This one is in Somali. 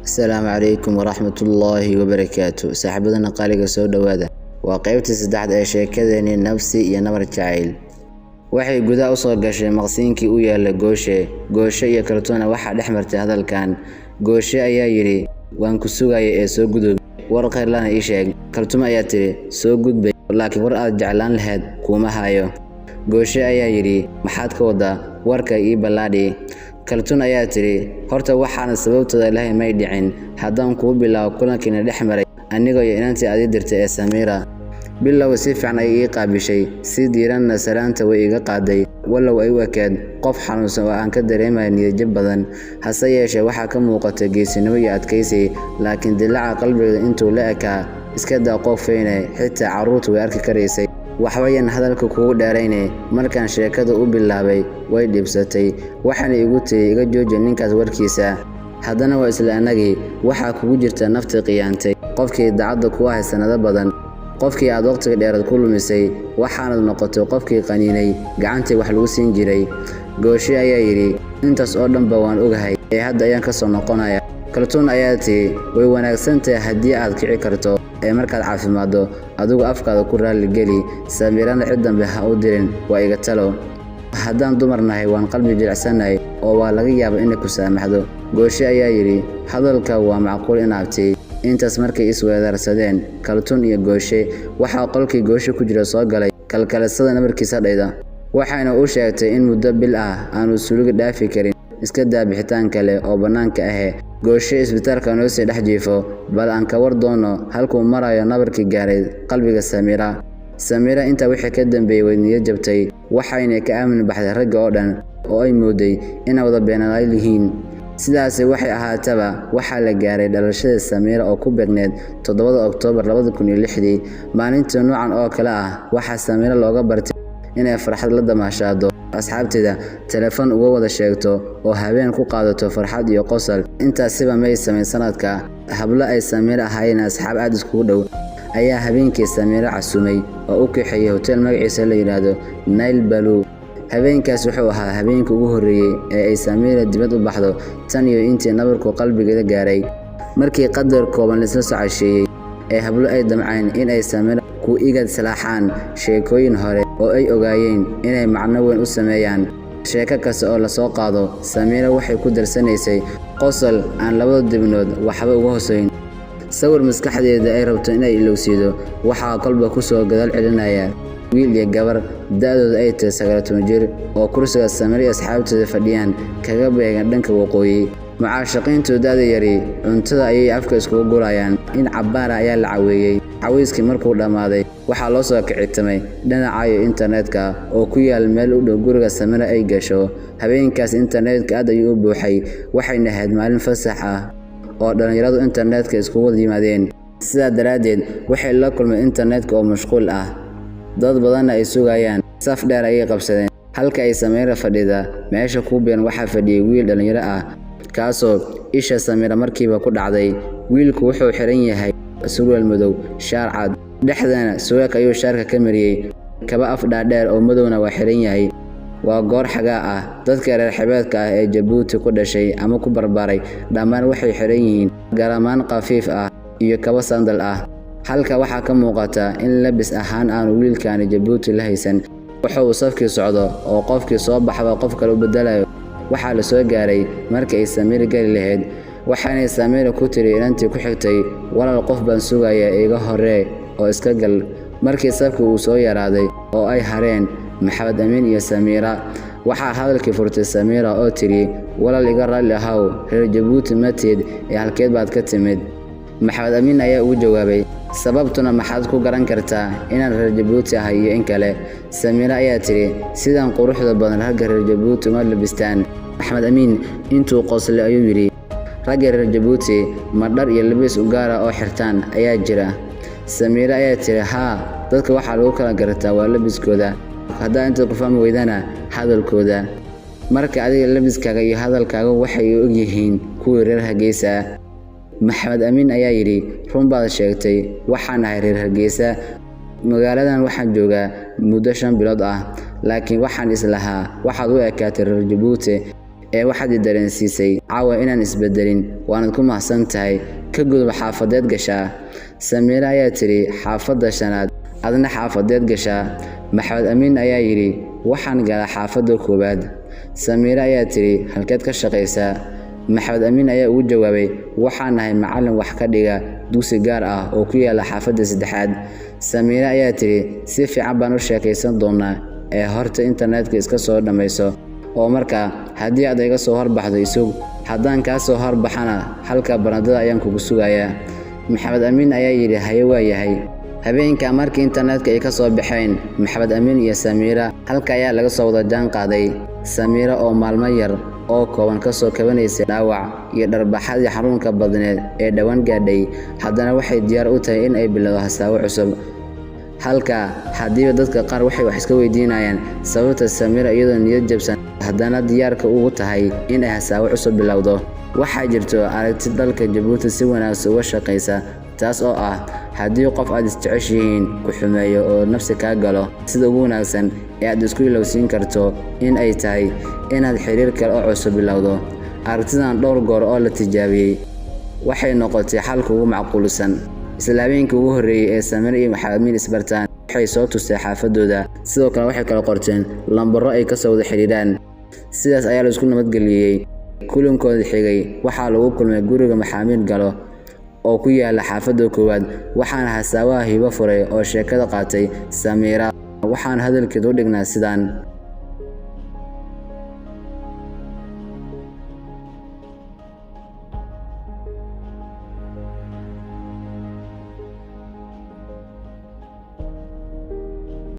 Asalaamu calaykum waraxmatullaahi wabarakaatu. Saaxiibadana qaaliga, soo dhowaada. Waa qaybtii saddexaad ee sheekadeenii Nabsi iyo Nabar Jacayl. Waxay gudaha u soo gashay maqsiinkii u yaalla Gooshe. Gooshe iyo Kaltuuna waxaa dhex martay hadalkan. Gooshe ayaa yidhi, "Waan ku sugaya ee soo gudub, war khayr lana ii sheeg." Kaltuuma ayaa tidhi, "Soo gudbay, laakiin war aad jeclaan lahayd kuuma hayo." Gooshe ayaa yidhi, "Maxaad ka wadaa? Warka ii ballaadhi." Kaltuun ayaa tidhi, "Horta waxaana sababtooda lahayn may dhicin haddaan kuu bilaabo kulankiina dhex maray anigoo iyo inantii aad ii dirtay ee Samiira. Bilow si fiican ayay ii qaabishay, si diiranna salaanta way iga qaaday, walow ay u ekeed qof xanuunsan oo aan ka dareemayo niyadjab badan. Hase yeeshee waxaa ka muuqata geesinimo iyo adkaysi, laakiin dillaaca qalbigeeda intuu la ekaa iska daa qof weyne, xitaa carruurtu way arki karaysay. Waxba yaan hadalka kugu dheerayne, markaan sheekada u bilaabay way dhibsatay, waxaana igu tiri, 'Iga jooji ninkaas warkiisa.' Haddana waa isla annagii, waxaa kugu jirta naftii khiyaantay qofkii daacadda ku ahay sannado badan, qofkii aad waqtiga dheeraad ku lumisay, waxaanad noqotay qofkii qaniinay gacantii wax lagu siin jiray." Gooshe ayaa yidhi, "Intaas oo dhanba waan ogahay ee hadda ayaan ka soo noqonaya." Kaltuun ayaa tidhi, "Way wanaagsan tahay haddii aad kici karto ee markaad caafimaaddo adigu afkaada ku raalli geli, Samiirana cid dambe ha u dirin, waa iga talo. Haddaan dumar nahay waan qalbi jilicsannahay oo waa laga yaabaa inay ku saamaxdo." Gooshe ayaa yidhi, "Hadalka waa macquul inaabti." Intaas markay isweedaarsadeen Kaltuun iyo Gooshe, waxaa qolkii Gooshe ku jira soo galay kalkalisada nabarkiisa dhayda, waxayna u sheegtay in muddo bil ah aanu suuliga dhaafi karin, iska daa bixitaan kale oo bannaanka ahe. Gooshe isbitaalka noo sii dhex jiifo, bal aan ka war doono halkuu marayo nabarkii gaaray qalbiga Samiira. Samiira intaa wixii ka dambeeyey way niyad jabtay, waxayna ka aamin baxday ragga oo dhan oo ay mooday inay wada beenalaal yihiin. Sidaasi waxay ahaataba, waxaa la gaaray dhalashada Samiira oo ku beegneed 7 Oktoobar 2006. Maalintii noocan oo kale ah waxaa Samiira looga bartay inay farxad la damaashaado asxaabteeda, telefoon uga wada sheegto oo habeen ku qaadato farxad iyo qosol. Intaasiba may samayn sanadka. Hablo ay Samiira ahaayeen asxaab aad iskugu dhow ayaa habeenkii Samiira casuumay oo u kaxeeyey hotel magaciisa la yidhaahdo Nile Blue. Habeenkaas wuxuu ahaa habeenkii ugu horreeyey ee ay Samiira dibad u baxdo tan iyo intii nabarku qalbigeeda gaaray. Markii qadar kooban laisla soo casheeyey ee hablo ay damceen in ay Samiira ku igad salaaxaan sheekooyin hore oo ay ogaayeen inay macno weyn u sameeyaan. Sheeko kasta oo lasoo qaado, Samiira waxay ku darsanaysay qosol aan labada dibnood waxba uga hooseyn. Sawir maskaxdeeda ay rabto inay ilowsiido waxaa kolba ku soo gadaal celinaya wiil iyo gabar da'dooda ay tahay 19 jir oo kursiga Samiira iyo asxaabteeda fadhiyaan kaga beegan dhanka waqooyi. Mucaashaqiintu da'da yari cuntada ayay afka iskugu gurayaan. In cabbaara ayaa la caweeyey. Caweyskii markuu dhammaaday waxaa loo soo kicitamay dhinaca iyo internetka oo ku yaal meel u dhow guriga Samiira ay gasho. Habeenkaas internetka aad ayuu u buuxay, waxayna ahayd maalin fasax ah oo dhallinyaradu internetka iskugu wada yimaadeen. Sidaa daraaddeed waxay la kulmeen internetka oo mashquul ah, dad badanna ay sugayaan. Saf dheer ayay qabsadeen. Halka ay Samiira fadhida meesha ku beegan waxaa fadhiyay wiil dhallinyaro ah kaasoo isha Samiira markiiba ku dhacday. Wiilku wuxuu xiran yahay surwaal madow, shaar cad, dhexdana surwaalka ayuu shaarka ka mariyey, kaba af dhaadheer oo madowna waa xiran yahay. Waa goor xagaa ah. Dadka reer xeebeedka ah ee Jabuuti ku dhashay ama ku barbaaray dhammaan waxay xiran yihiin garamaan khafiif ah iyo kabo sandal ah. Halka waxaa ka muuqata in labis ahaan aanu wiilkani Jabuuti la haysan. Waxa uu safkii socdo oo qofkii soo baxba qof kale u bedelayo. Waxaa la soo gaaray markii ay Samiira geli lahayd, waxaanay Samiira ku tiri inantii ku xigtay, "Walaal, qof baan sugayaa, iga horree oo iska gal." Markii safkii uu soo yaraaday oo ay hareen Maxamed Amiin iyo Samiira, waxaa hadalkii furtay Samiira oo tiri, "Walaal, iga raalli ahow, reer Jabuuti ma tihid ee halkeed baad ka timid?" Maxamed Amiin ayaa ugu jawaabay, "Sababtuna maxaad ku garan kartaa inaan reer Jabuuti ahay iyo in kale?" Samiira ayaa tiri, "Sidan quruxda badan ragga reer Jabuuti uma labistaan." Maxamed Amiin intuu qoslay ayuu yidhi, "Ragga reer Jabuuti ma dhar iyo labis u gaar ah oo xirtaan ayaa jira?" Samiira ayaa tiri, "Haa, dadka waxaa lagu kala gartaa waa labiskooda, haddaa intaad ku fahmi weydana hadalkooda. Marka adiga labiskaaga iyo hadalkaaga waxay og yihiin kuwii reer Hargeysa." Maxamed Amiin ayaa yidhi, "Run baad sheegtay, waxaan ahay reer Hargeysa. Magaaladan waxaan joogaa muddo 5 bilood ah, laakiin waxaan islahaa waxaad u ekaatay reer Jabuuti. Ee waxaad i dareensiisay caawa inaan isbedelin, waanad ku mahadsan tahay. Ka gudub, xaafadeed gashaa? Samiira ayaa tidhi, xaafadda shanaad. Adna xaafadeed gashaa? Maxamed Amiin ayaa yidhi, waxaan galaa xaafadda koowaad. Samiira ayaa tidhi, halkeed ka shaqaysaa? Maxamed Amiin ayaa ugu jawaabay, waxaan ahay macallin wax ka dhiga dugsi gaar ah oo ku yaala xaafadda saddexaad. Samiira ayaa tidhi, si fiican baan u sheekaysan doonaa ee horta internetka iska soo dhammayso, oo markaa haddii aad iga soo horbaxdo isug, haddaan kaa soo horbaxana halka barandada ayaan kugu sugayaa. Maxamed Amiin ayaa yidhi, haye, waa yahay. Habeenka markii internetka ay ka soo baxeen Maxamed Amiin iyo Samiira, halka ayaa laga soo wada jaan qaaday. Samiira oo maalmo yar oo kooban ka soo kabanaysay dhaawac iyo dharbaxadii xanuunka badneed ee dhowaan gaadhay, haddana waxay diyaar u tahay in ay bilowdo hasaawo cusub. Halka haddiiba dadka qaar waxay wax iska weydiinayaan sababta Samiira iyadoo niyad jabsan haddana diyaarka ugu tahay in ay hasaawo cusub bilowdo. Waxaa jirto aragti dalka Jabuuti si wanaagsan uga shaqaysa, taas oo ah haddii qof aad isjeceshihiin ku xumeeyo oo nafsi kaa galo, sida ugu wanaagsan ee aad isku ilowsiin karto in ay tahay inaad xiriir kale oo cusub bilowdo. Aragtidan dhowr goor oo la tijaabiyey waxay noqotay xalka ugu macquulsan. Isla habeenkii ugu horreeyey ee Samiira iyo Maxamed Amiin isbartaan, waxay soo tustay xaafadooda. Sidoo kale waxay kala qorteen lambaro ay kasoo wada xiriiraan. Sidaas ayaa la isku nabadgeliyey. Kulankooda xigay waxaa lagu kulmay guriga Maxamed galo oo ku yaala xaafadda koowaad, waxaana hasaawaha hibo furay oo sheekada qaatay Samiira, waxaana hadalkeedu u dhignaa sidaan.